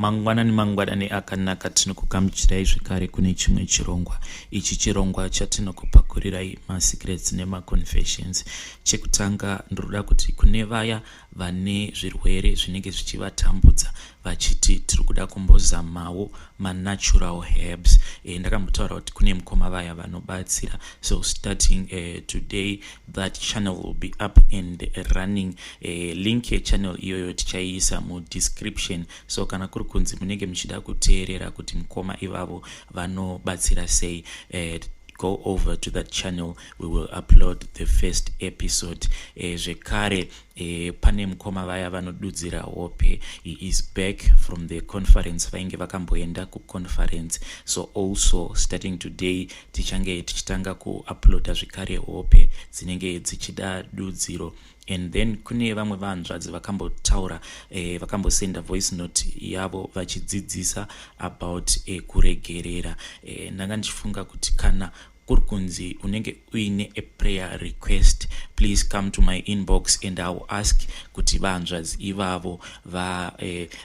Mangwanani mangwanani akanaka, tinokugamuchirai zvekare kune chimwe chirongwa. Ichi chirongwa chatinokupakurirai masecrets nemaconfessions. Chekutanga ndinoda kuti kune vaya vane zvirwere zvinenge zvichivatambudza vachiti tiri kuda kumbozamawo manatural herbs, ndakambotaura kuti kune mukoma vaya vanobatsira. So starting today that channel will be up and running. Link yechannel iyoyo tichaiisa mudescription, so kana kuri kunzi munenge muchida kuteerera kuti mukoma ivavo vanobatsira sei, go over to that channel. We will upload the first episode. Zvekare, pane mukoma vaya vanodudzira hope. He is back from the conference, vainge vakamboenda kuconference. So also starting today tichange tichitanga kuuploada zvekare hope dzinenge dzichida dudziro. And then kune vamwe vanzvadzi vakambotaura, vakambosenda voice note yavo vachidzidzisa about kuregerera. Ndanga ndichifunga kuti kana kuri kunzi unenge uine a prayer request, please come to my inbox and I will ask kuti vanzvadzi ivavo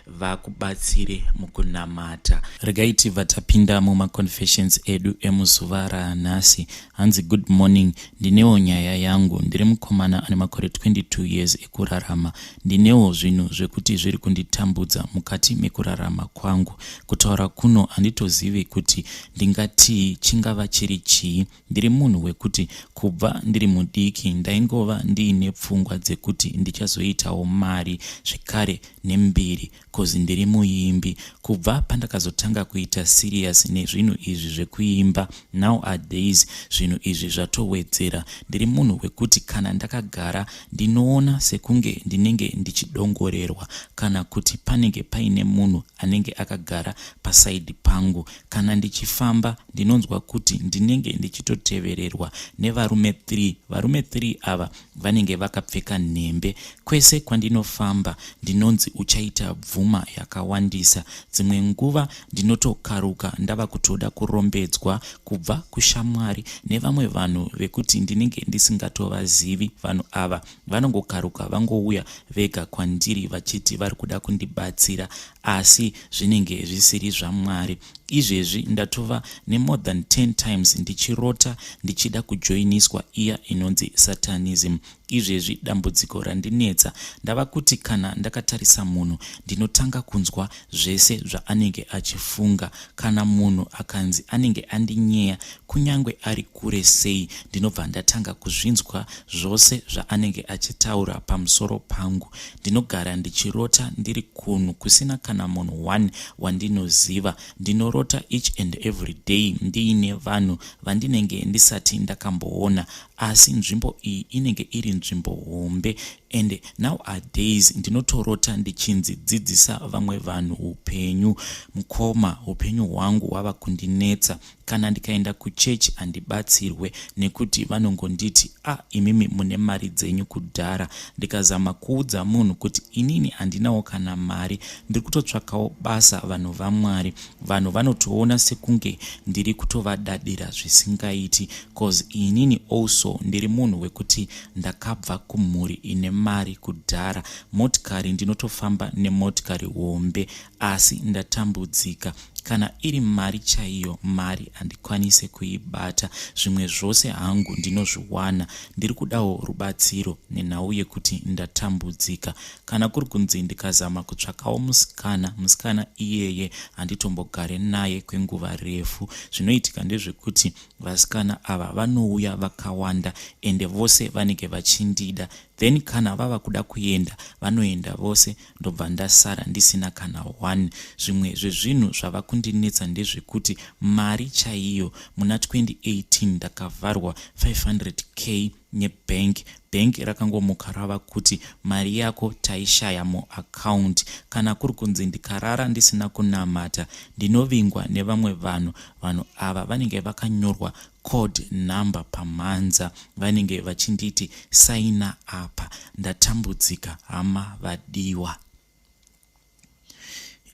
vakubatsire mukunamata. Regai tibva tapinda mumaconfessions edu emuzuva ranhasi. Hanzi, "Good morning, ndinewo nyaya yangu. Ndiri mukomana ane makore 22 years ekurarama. Ndinewo zvinhu zvekuti zviri kunditambudza mukati mekurarama kwangu. Kutaura kuno handitozivi kuti ndingatii, chingava chiri chii. Ndiri munhu wekuti kubva ndiri mudiki ndaingova ndiine pfungwa dzekuti ndichazoitawo mari zvekare nembiri, 'cause ndiri muimbi. Kubva pandakazotanga kuita serious nezvinhu izvi zvekuimba, nowadays zvinhu izvi zvatowedzera. Ndiri munhu wekuti kana ndakagara ndinoona sekunge ndinenge ndichidongorerwa kana kuti panenge paine munhu anenge akagara paside pangu. Kana ndichifamba ndinonzwa kuti ndinenge ndichitotevererwa nevarume 3. Varume 3 ava vanenge vakapfeka nhembe. Kwese kwandinofamba ndinonzi uchaita bvuma yakawandisa. Dzimwe nguva ndinotokaruka ndava kutoda kurombedzwa kubva kushamwari nevamwe vanhu vekuti ndinenge ndisingatovazivi. Vanhu ava vanongokaruka vangouya vega kwandiri vachiti vari kuda kundibatsira, asi zvinenge zvisiri zvaMwari. Izvezvi ndatova nemore than 10 times ndichirota ndichida kujoiniswa iya inonzi satanism. Izvezvi dambudziko randinetsa ndava kuti kana ndakatarisa munhu ndinotanga kunzwa zvese zvaanenge achifunga. Kana munhu akanzi anenge andinyeya, kunyange ari kure sei, ndinobva ndatanga kuzvinzwa zvose zvaanenge achitaura pamusoro pangu. Ndinogara ndichirota ndiri kunhu kusina kana munhu one wandinoziva. Ndinorota each and every day ndiine vanhu vandinenge ndisati ndakamboona, asi nzvimbo iyi inenge iri nzvimbo hombe. And nowadays ndinotorota ndichinzi dzidzisa vamwe vanhu upenyu. Mukoma, upenyu hwangu hwava kundinetsa. Kana ndikaenda kuchechi handibatsirwe nekuti vanongonditi, 'A ah, imimi mune mari dzenyu kudhara.' Ndikazama kuudza munhu kuti inini handinawo kana mari, ndiri kutotsvakawo basa, vanhu vaMwari, vanhu vanotoona sekunge ndiri kutovadadira zvisingaiti, 'cause inini also ndiri munhu wekuti ndakabva kumhuri ine mari kudhara. Motikari ndinotofamba nemotikari hombe, asi ndatambudzika. Kana iri mari chaiyo, mari handikwanise kuibata. Zvimwe zvose hangu ndinozviwana. Ndiri kudawo rubatsiro nenhau yekuti ndatambudzika. Kana kuri kunzi ndikazama kutsvakawo musikana, musikana iyeye handitombogare naye kwenguva refu. Zvinoitika ndezvekuti vasikana ava vanouya vakawanda, ende vose vanenge vachindida. Then kana vava kuda kuenda, vanoenda vose, ndobva ndasara ndisina kana one. Zvimwe zvezvinhu zvava kundinetsa ndezvekuti mari chaiyo, muna 2018 ndakavharwa 500K nebhengi. Bhengi rakangomuka rava kuti mari yako taishaya muaccount. Kana kuri kunzi ndikarara ndisina kunamata, ndinovingwa nevamwe vanhu. Vanhu ava vanenge vakanyorwa code number pamhanza, vanenge vachinditi saina apa. Ndatambudzika, hama vadiwa."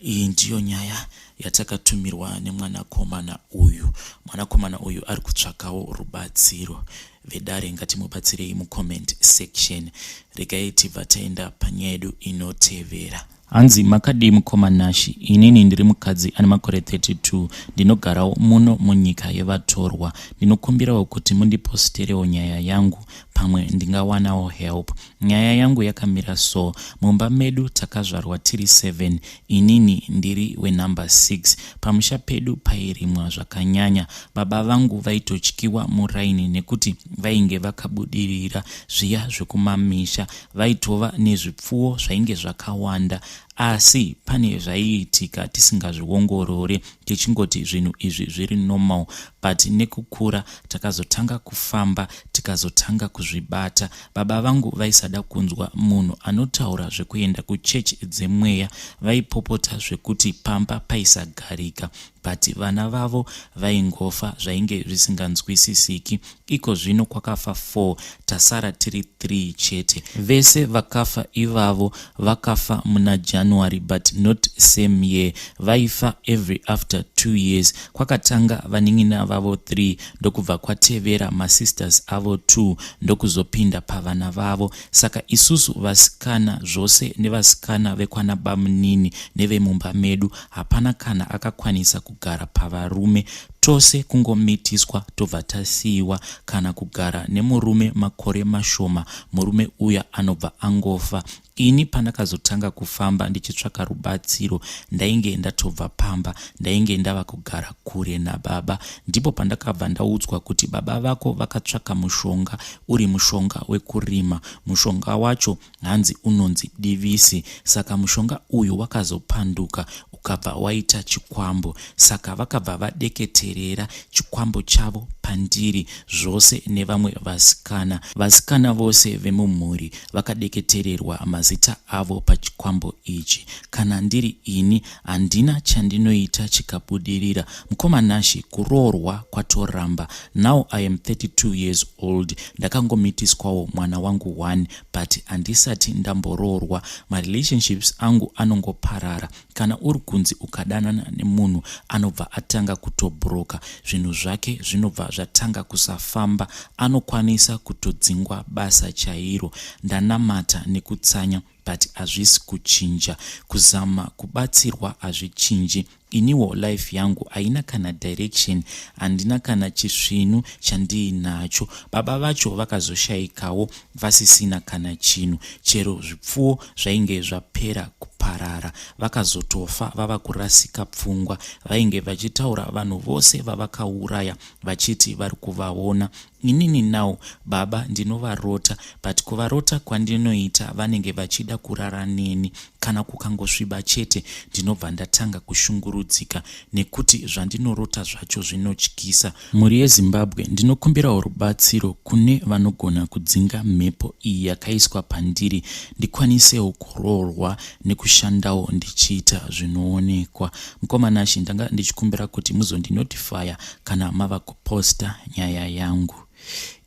Iyi ndiyo nyaya yatakatumirwa nemwanakomana uyu. Mwanakomana uyu ari kutsvakawo rubatsiro. Vedare, ngatimubatsirei mucomment section. Regai tibva taenda panyaya yedu inotevera. Hanzi makadii mukoma Nashi, inini ndiri mukadzi ane makore 32 ndinogarawo muno munyika yevatorwa. Ndinokumbirawo kuti mundipositerewo nyaya yangu pamwe ndingawanawo help. Nyaya yangu yakamira so, mumba medu takazvarwa tiri 7 inini ndiri wenumber 6. Pamusha pedu pairimwa zvakanyanya. Baba vangu vaitotyiwa muraini nekuti vainge vakabudirira zviya zvekumamisha. Vaitova nezvipfuwo zvainge zvakawanda asi pane zvaiitika tisingazviongorore tichingoti zvinhu izvi zviri normal but nekukura takazotanga kufamba tikazotanga kuzvibata. Baba vangu vaisada kunzwa munhu anotaura zvekuenda kuchechi dzemweya vaipopota zvekuti pamba paisagarika but vana vavo vaingofa zvainge zvisinganzwisisiki. Iko zvino kwakafa 4 tasara tiri 3 chete. Vese vakafa ivavo vakafa muna January but not same year. Vaifa every after 2 years. Kwakatanga vanin'ina vavo 3 ndokubva kwatevera masisters avo 2 ndokuzopinda pavana vavo. Saka isusu vasikana zvose nevasikana vekwana bamunini nevemumba medu hapana kana akakwanisa kugara pavarume. Tose kungomitiswa tobva tasiiwa kana kugara nemurume makore mashoma murume uya anobva angofa. Ini pandakazotanga kufamba ndichitsvaka rubatsiro ndainge ndatobva pamba ndainge ndava kugara kure nababa. Ndipo pandakabva ndaudzwa kuti baba vako vakatsvaka mushonga uri mushonga wekurima. Mushonga wacho hanzi unonzi divisi saka mushonga uyu wakazopanduka ukabva waita chikwambo saka vakabva vadeketerera chikwambo chavo pandiri zvose nevamwe vasikana. Vasikana vose vemumhuri vakadeketererwa mazita avo pachikwambo ichi. Kana ndiri ini handina chandinoita chikabudirira. Mukoma Nashy kuroorwa kwatoramba. Now I am 32 years old ndakangomitiswawo mwana wangu one but handisati ndamboroorwa. Marelationships angu anongoparara. Kana uri kunzi ukadanana nemunhu anobva atanga kutobroka zvinhu zvake zvinobva zvatanga kusafamba anokwanisa kutodzingwa basa chairo. Ndanamata nekutsanya but hazvisi kuchinja. Kuzama kubatsirwa hazvichinji. Iniwo life yangu haina kana direction handina kana chisvinu chandiinacho. Baba vacho vakazoshaikawo vasisina kana chinhu chero zvipfuwo zvainge zvapera kuparara. Vakazotofa vava kurasika pfungwa. Vainge vachitaura vanhu vose vavakauraya vachiti vari kuvaona. Inini now baba ndinovarota but kuvarota kwandinoita vanenge vachida kurara neni. Kana kukangosviba chete ndinobva ndatanga kushungurudzika nekuti zvandinorota zvacho zvinotyisa. Mhuri yeZimbabwe ndinokumbirawo rubatsiro kune vanogona kudzinga mhepo iyi yakaiswa pandiri ndikwanisewo kuroorwa nekushandawo ndichiita zvinoonekwa. Mukoma Nashy ndanga ndichikumbira kuti muzondinotifaya kana mava kuposta nyaya yangu.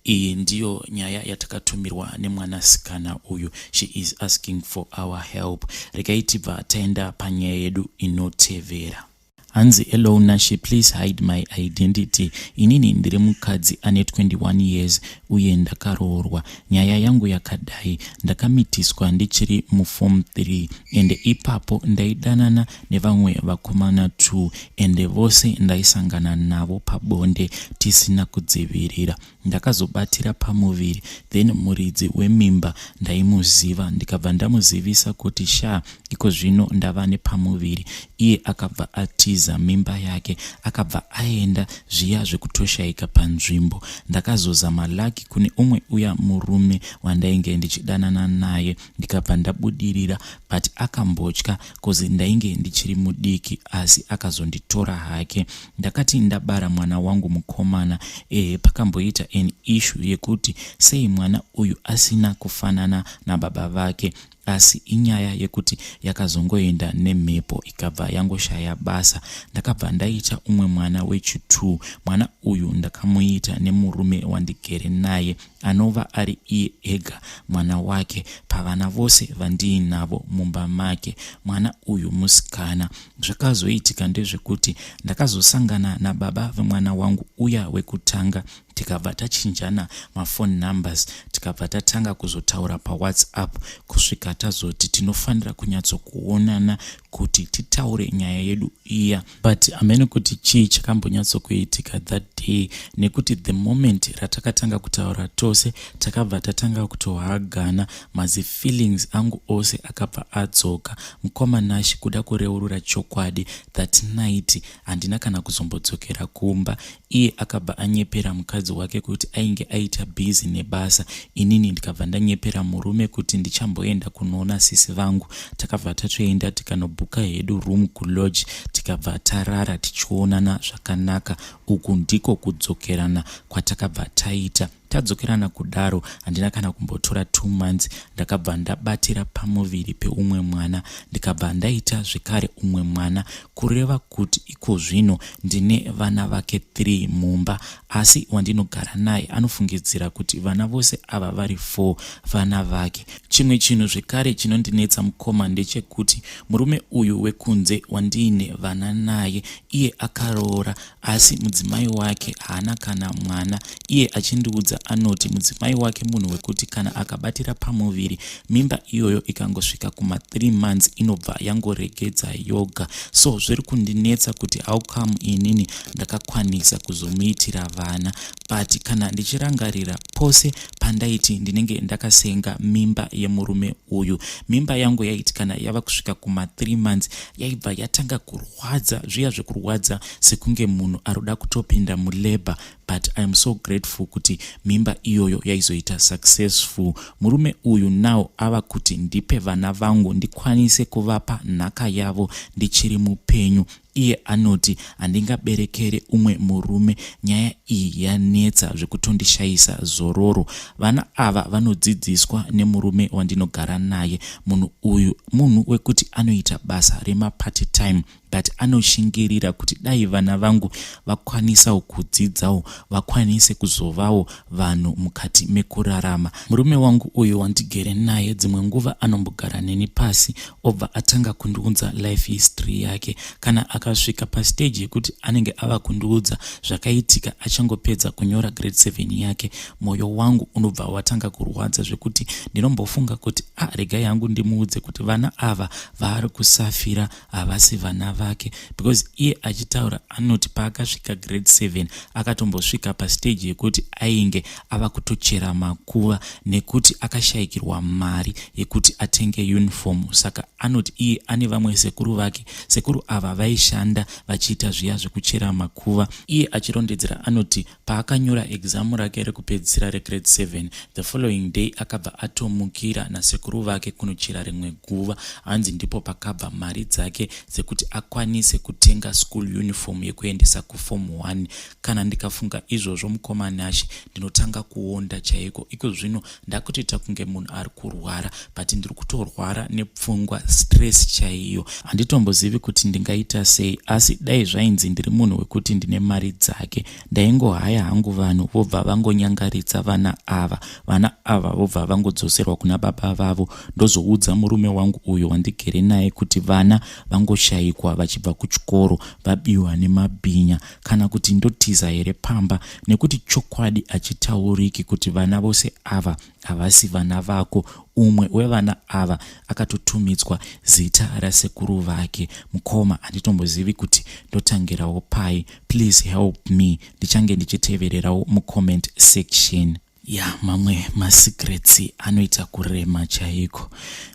Iyi ndiyo nyaya yatakatumirwa nemwanasikana uyu. She is asking for our help. Regai tibva taenda panyaya yedu inotevera. Hanzi hello Nashe please hide my identity. Inini ndiri mukadzi ane 21 years uye ndakaroorwa. Nyaya yangu yakadai, ndakamitiswa ndichiri muform 3 ende ipapo ndaidanana nevamwe vakomana 2 ende vose ndaisangana navo pabonde tisina kudzivirira. Ndakazobatira pamuviri then muridzi wemimba ndaimuziva ndikabva ndamuzivisa kuti shaa ikozvino ndava nepamuviri. Iye akabva atiza mimba yake akabva aenda zviya zvekutoshaika panzvimbo. Ndakazozama lucky kune umwe uya murume wandainge ndichidanana naye ndikabva ndabudirira but akambotya cause ndainge ndichiri mudiki asi akazonditora hake. Ndakati ndabara mwana wangu mukomana ehe pakamboita an issue yekuti sei mwana uyu asina kufanana nababa vake asi inyaya yekuti yakazongoenda nemhepo ikabva yangoshaya basa. Ndakabva ndaita umwe mwana wechi2. Mwana uyu ndakamuita nemurume wandigere naye anova ari iye ega mwana wake pavana vose vandiinavo mumba make. Mwana uyu musikana. Zvakazoitika ndezvekuti ndakazosangana nababa vemwana wangu uya wekutanga. Tikabva tachinjana maphone numbers, tikabva tatanga kuzotaura paWhatsApp, kusvika tazoti tinofanira kunyatsokuonana kuti titaure nyaya yedu iya. But hamene kuti chii chakambonyatsokuitika that day, nekuti the moment ratakatanga kutaura tose, takabva tatanga kutohagana, mazifeelings angu ose akabva adzoka. Mukoma Nashi, kuda kureurura chokwadi, that night handina kana kuzombodzokera kumba. Iye akabva anyepera mukadzi wake kuti ainge aita busy nebasa. Inini ndikabva ndanyepera murume kuti ndichamboenda kunoona sisi vangu. Takabva tatoenda, tikanobhuka hedu room kulodge, tikabva tarara tichionana zvakanaka. Uku ndiko kudzokerana kwatakabva taita. Tadzokerana kudaro, handina kana kumbotora 2 months, ndakabva ndabatira pamuviri peumwe mwana, ndikabva ndaita zvekare umwe mwana. Kureva kuti iko zvino ndine vana vake 3 mumba, asi wandinogara naye anofungidzira kuti vana vose ava vari 4 vana vake. Chimwe chinhu zvekare chinondinetsa, mukoma, ndechekuti murume uyu wekunze wandiine vana naye, iye akaroora, asi mudzimai wake haana kana mwana. Iye achindiudza anoti mudzimai wake munhu wekuti kana akabatira pamuviri, mimba iyoyo ikangosvika kuma3 months inobva yangoregedza yoga. So zviri kundinetsa kuti how come inini ndakakwanisa kuzomuitira vana? But kana ndichirangarira pose pandaiti ndinenge ndakasenga mimba yemurume uyu, mimba yangu yaiti kana yava kusvika kuma3 months yaibva yatanga kurwadza, zviya zvekurwadza sekunge munhu arikuda kutopinda mulabour. But I am so grateful kuti mimba iyoyo yaizoita successful. Murume uyu now ava kuti ndipe vana vangu ndikwanise kuvapa nhaka yavo ndichiri mupenyu. Iye anoti handingaberekere umwe murume. Nyaya iyi yanetsa zvekutondishayisa zororo. Vana ava vanodzidziswa nemurume wandinogara naye. Munhu uyu munhu wekuti anoita basa remapart time, but anoshingirira kuti dai vana vangu vakwanisawo kudzidzawo, vakwanise kuzovawo vanhu mukati mekurarama. Murume wangu uyu wandigere naye, dzimwe nguva anombogara neni pasi, obva atanga kundiudza life history yake. Kana akasvika pastage yekuti anenge ava kundiudza zvakaitika achangopedza kunyora grade 7 yake, mwoyo wangu unobva watanga kurwadza zvekuti ndinombofunga kuti, a ah, regai hangu ndimuudze kuti vana ava vaari kusafira havasi vana vake, because iye achitaura anoti paakasvika grade 7 akatombosvika pastage yekuti ainge ava kutochera makuva nekuti akashayikirwa mari yekuti atenge uniform. Saka anoti iye ane vamwe sekuru vake. Sekuru ava vaishanda vachiita zviya zvekuchera makuva. Iye achirondedzera anoti paakanyora exam rake rekupedzisira regrade 7, the following day akabva atomukira nasekuru vake kunochera rimwe guva. Hanzi ndipo pakabva mari dzake dzekuti akwanise kutenga school uniform yekuendesa kuform 1. Kana ndikafunga izvozvo, mukoma Nashe, ndinotanga kuonda chaiko. Iko zvino ndakutoita kunge munhu ari kurwara, but ndiri kutorwara nepfungwa, stress chaiyo. Handitombozivi kuti ndingaita sei, asi dai zvainzi ndiri munhu wekuti ndine mari dzake, ndaingohaya hangu vanhu vobva vangonyangaritsa vana ava, vana ava vobva vangodzoserwa kuna baba vavo. Ndozoudza murume wangu uyo wandigere naye kuti vana vangoshayikwa vachibva kuchikoro, vabiwa nemabhinya, kana kuti ndotiza here pamba, nekuti chokwadi hachitauriki kuti vana vose ava havasi vana vako. Umwe wevana ava akatotumidzwa zita rasekuru vake. Mukoma, handitombozivi kuti ndotangirawo pai. Please help me. Ndichange ndichitevererawo mucomment section. Ya, mamwe masecrets anoita kurema chaiko.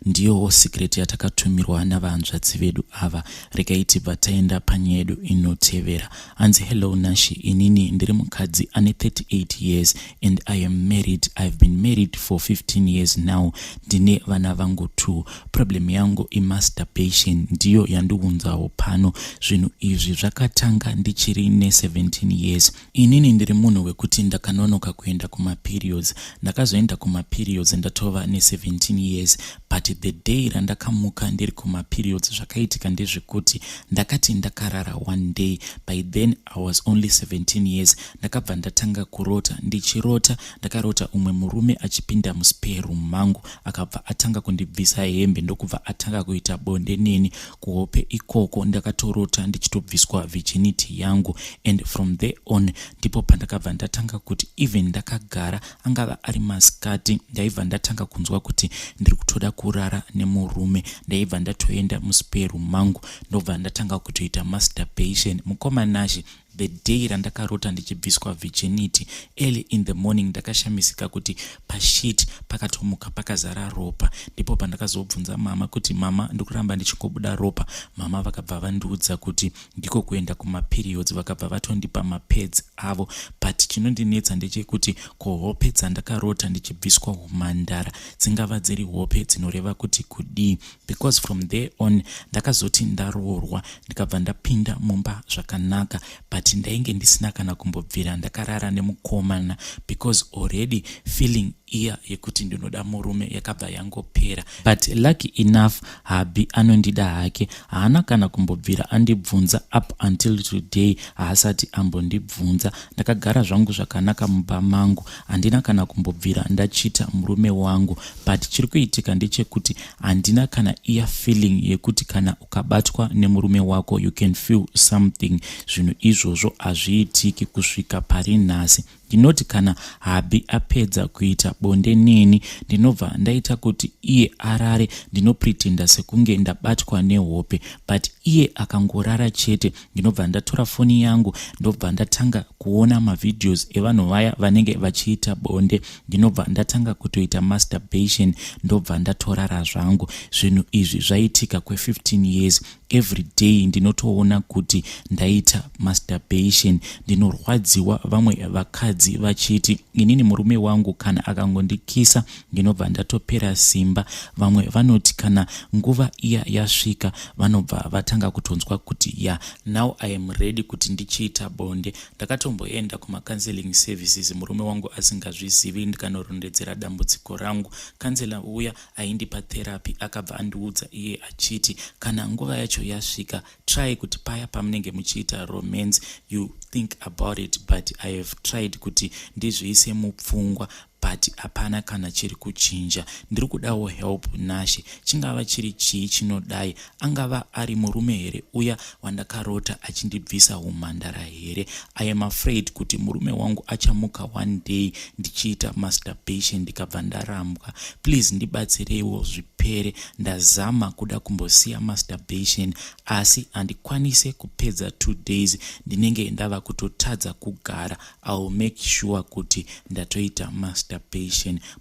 Ndiyowo secret yatakatumirwa navahanzvadzi vedu ava. Regai tibva taenda panyaya yedu inotevera. Hanzi, "Hello Nashi, inini ndiri mukadzi ane 38 years and I am married. I've been married for 15 years now. Ndine vana vangu 2. Problem yangu imasturbation, ndiyo yandiunzawo pano. Zvinhu izvi zvakatanga ndichiri ne17 years. Inini ndiri munhu wekuti ndakanonoka kuenda kumaperiods. kumaperiods. Ndakazoenda kumaperiods ndatova ne17 years, but the day randakamuka ndiri kumaperiods, zvakaitika ndezvekuti ndakati ndakarara one day, by then I was only 17 years, ndakabva ndatanga kurota. Ndichirota, ndakarota umwe murume achipinda muspare room mangu, akabva atanga kundibvisa hembe, ndokubva atanga kuita bonde neni. Kuhope ikoko ndakatorota ndichitobviswa virginity yangu, and from there on ndipo pandakabva ndatanga kuti even ndakagara, angava ari masikati, ndaibva ndatanga kunzwa kuti ndiri kutoda kurara nemurume. Ndaibva ndatoenda muspare room mangu, ndobva ndatanga kutoita masturbation. Mukoma Nashe, the day randakarota ndichibviswa virginity, early in the morning ndakashamisika kuti pasheet pakatomuka pakazara ropa. Ndipo pandakazobvunza mama kuti, "Mama, ndikuramba ndichingobuda ropa." Mama vakabva vandiudza kuti ndiko kuenda kumaperiods, vakabva vatondipa mapads avo. But chinondinetsa ndechekuti kuhope dzandakarota ndichibviswa umhandara dzingava dziri hope dzinoreva kuti kudii? Because from there on ndakazoti ndaroorwa, ndikabva ndapinda mumba zvakanaka, but ndainge ndisina kana kumbobvira ndakarara nemukomana, because already feeling iya yekuti ndinoda murume yakabva yangopera. But lucky enough, hubby anondida hake, haana kana kumbobvira andibvunza. Up until today haasati ambondibvunza. Ndakagara zvangu zvakanaka mumba mangu, handina kana kumbobvira ndachita murume wangu. But chiri kuitika ndechekuti handina kana iya feeling yekuti kana ukabatwa nemurume wako you can feel something. Zvinhu izvozvo hazviitiki kusvika pari nhasi. Ndinoti kana hubby apedza kuita bonde neni, ndinobva ndaita kuti iye arare, ndinopretenda sekunge ndabatwa nehope, but iye akangorara chete, ndinobva ndatora foni yangu, ndobva ndatanga kuona mavideos evanhu vaya vanenge vachiita bonde, ndinobva ndatanga kutoita masturbation, ndobva ndatorara zvangu. Zvinhu izvi zvaitika kwe15 years. Every day ndinotoona kuti ndaita masturbation. Ndinorwadziwa vamwe vakadzi vachiti, "Inini murume wangu kana akangondikisa ndinobva ndatopera simba." Vamwe vanoti kana nguva iya yasvika, vanobva vatanga kutonzwa kuti, "Ya, now I am ready kuti ndichiita bonde." Ndakatomboenda kumacounseling services murume wangu asingazvizivi, ndikanorondedzera dambudziko rangu. Counsellor uya aindipa therapy akabva andiudza iye achiti, "Kana nguva yacho yasvika, try kuti paya pamunenge muchiita romance, you think about it." But I have tried kuti ndizviise mupfungwa, but hapana kana chiri kuchinja. Ndiri kudawo help, Nashe. Chingava chiri chii chinodai? Angava ari murume here uya wandakarota achindibvisa umhandara here? I am afraid kuti murume wangu achamuka one day ndichiita masturbation, ndikabva ndarambwa. Please ndibatsireiwo zvipere. Ndazama kuda kumbosiya masturbation, asi handikwanise kupedza 2 days, ndinenge ndava kutotadza kugara. I will make sure kuti ndatoita masturbation.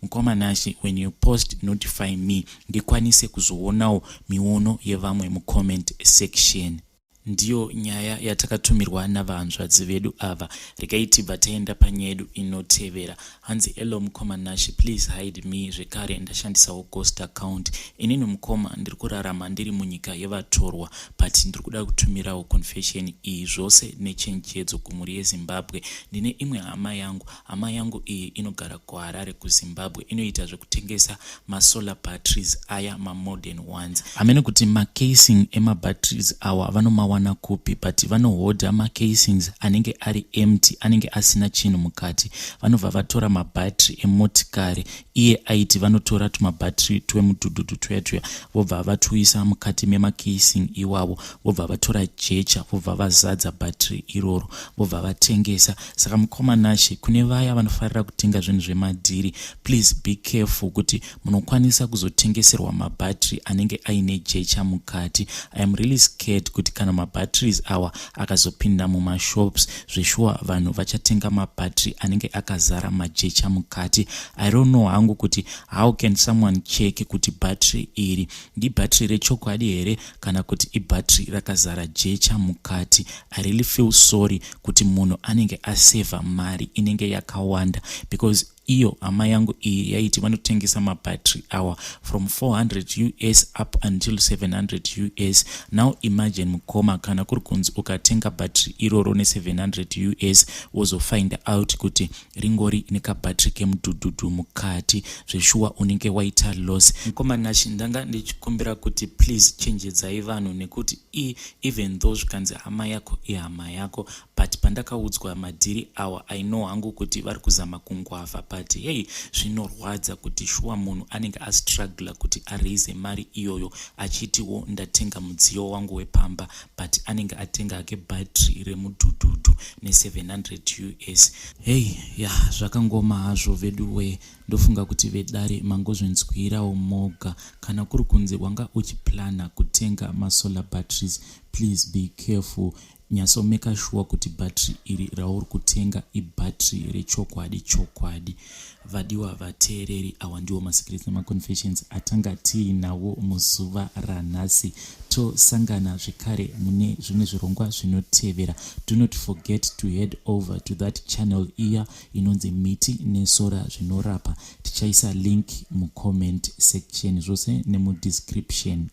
Mukoma Nashe, when you post, notify me ndikwanise kuzoonawo miono yevamwe mucomment section. Ndiyo nyaya yatakatumirwa navahanzvadzi vedu ava. Regai tibva taenda panyaya yedu inotevera. Hanzi, "Hello mukoma Nashe, please hide me." Zvekare ndashandisawo ghost account. Inini mukoma ndiri kurarama ndiri munyika yevatorwa, but ndiri kuda kutumirawo confession iyi zvose nechenjedzo kumhuri yeZimbabwe. Ndine imwe hama yangu. Hama yangu iyi inogara kuHarare, kuZimbabwe. Inoita zvekutengesa masolar batteries aya, mamodern ones. Hamene kuti macasing emabatteries awa vanomawana kupi, but vanohodha macasings anenge ari empty, anenge asina chinhu mukati. Vanobva vatora mabhatiri emotikari. Iye aiti vanotora tumabhatiri twemudhudhudhu tuya tuya, vobva vatuisa mukati memacasing iwavo, vobva vatora jecha, vobva vazadza bhatiri iroro, vobva vatengesa. Saka mukoma Nashe, kune vaya vanofarira kutenga zvinhu zvemadhiri, please be careful kuti munokwanisa kuzotengeserwa mabhatiri anenge aine jecha mukati. I am really scared kuti kana mabatteries awa akazopinda mumashops, zveshuwa vanhu vachatenga mabhatiri anenge akazara majecha mukati. I don't know hangu kuti how can someone check kuti bhatiri iri ndibhatiri rechokwadi here kana kuti ibhatiri rakazara jecha mukati. I really feel sorry kuti munhu anenge asevha mari inenge yakawanda because Iyo hama yangu iyi yaiti vanotengesa mabattery awa from 400 US up until 700 US. Now imagine mukoma, kana kuri kunzi ukatenga battery iroro ne700 US, wozofind out kuti ringori nekabattery kemudhudhudhu mukati, zveshuwa unenge waita loss. Mukoma Nashi, ndanga ndichikumbira kuti please chenjedzai vanhu, nekuti even though zvikanzi hama yako ihama yako, but pandakaudzwa madhiri awa, I know hangu kuti vari kuzama kungwavha, but hey, zvinorwadza kuti shuwa munhu anenge astruggla kuti araise mari iyoyo, achitiwo ndatenga mudziyo wangu wepamba, but anenge atenga ake bhatiri remudhudhudhu ne700 US. Hey, ya, zvakangoma hazvo vedu we. Ndofunga kuti vedare mangozvinzwirawo moga. Kana kuri kunze wanga uchiplana kutenga masolar batteries, please be careful. Nyatsomeka sure kuti bhatiri iri rauri kutenga ibhatiri rechokwadi chokwadi. Vadiwa vateereri, awa ndiwo masecrets nemaconfessions atanga tiinawo muzuva ranhasi. Tosangana zvekare mune zvimwe zvirongwa zvinotevera. Do not forget to head over to that channel iya inonzi Miti Nesora Zvinorapa. Tichaisa link mucomment section zvose nemudescription.